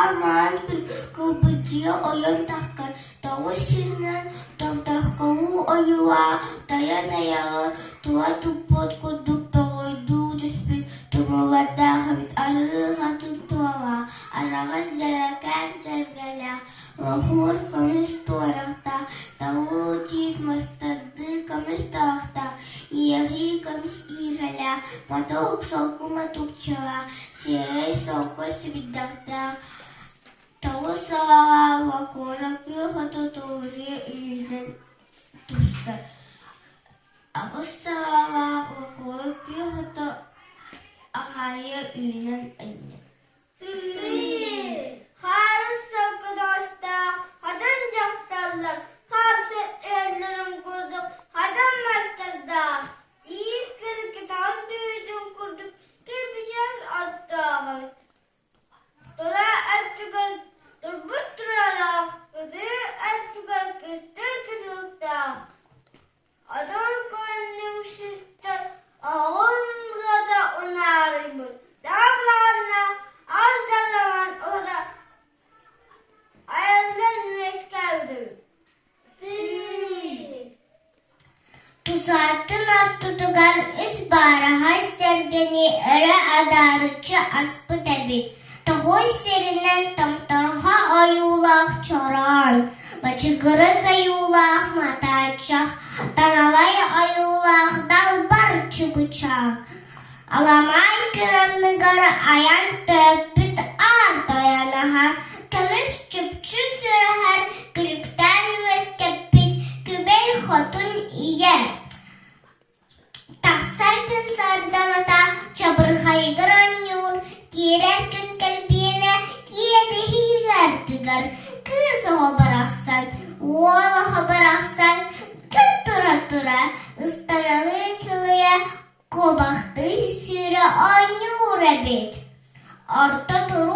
Хаар маҥан күн кылбачыйа ойон тахсар, тоҕус сиринэн томтоххолуу ойуулаах тойон айаҕы тула туппут курдук тоҕойдуу түспүт тумуллардаах эбит, арыы хатыҥ туолаах, араҕас дьэрэкээн сэргэлээх, лоһуур көмүс туорахтаах, талыы тиит мастардыы көмүс талахтаах, иэҕии көмүс иирэлээх, мотуок солку мотуукчалаах, сиэрэй солко сибирдэхтээх, тоҕус салалаах локуора күөх оту тулуйа үүнэн тупсар, аҕыс салалаах локуора күөх ото аҕайа үүнэн анньар. Хаарыс сылгы-тоҕустаах хатан дьахталлар хаапсы өһөллөрүн курдук хатан мастардаах, тиис кыргытаҕын түүтүн курдук кирпичэс оттоох эбит. Тула өттүгэр турбут туралаах, кытыы өттүгэр көстөр кытылыктаах. Адьар көнньүксүттэр оҕом мурата унаарыйбыт, саҕалаҕына ас далаһан ура айыллан үөскээбитим. Тусаатын ортотугар үс баараҕай сэргэни өрө адаарыччы аспыт эбит, тоҕус сиринэн томторҕо ойуулаах чороон, бачыгырас ойуулаах матааччах, таналай ойуулаах далбар чугучаах, аламай кыранныгар айан төрөппүт аар тойоноһо, көмүс чупчу сүрэҕэр күлүктээн үөскэппит Күбэй Хотун ийэ Тахсар күн сардаҥата чабырҕайыгар оонньуур, киирэр күн кэлбиэнэ киэдэһиилэр тыгар, кыыс оҕо барахсан, уол оҕо барахсан күн тура-тура ыстаналыы кылыйа, куобахтыы сүүрэ оонньуур эбит. Орто туруу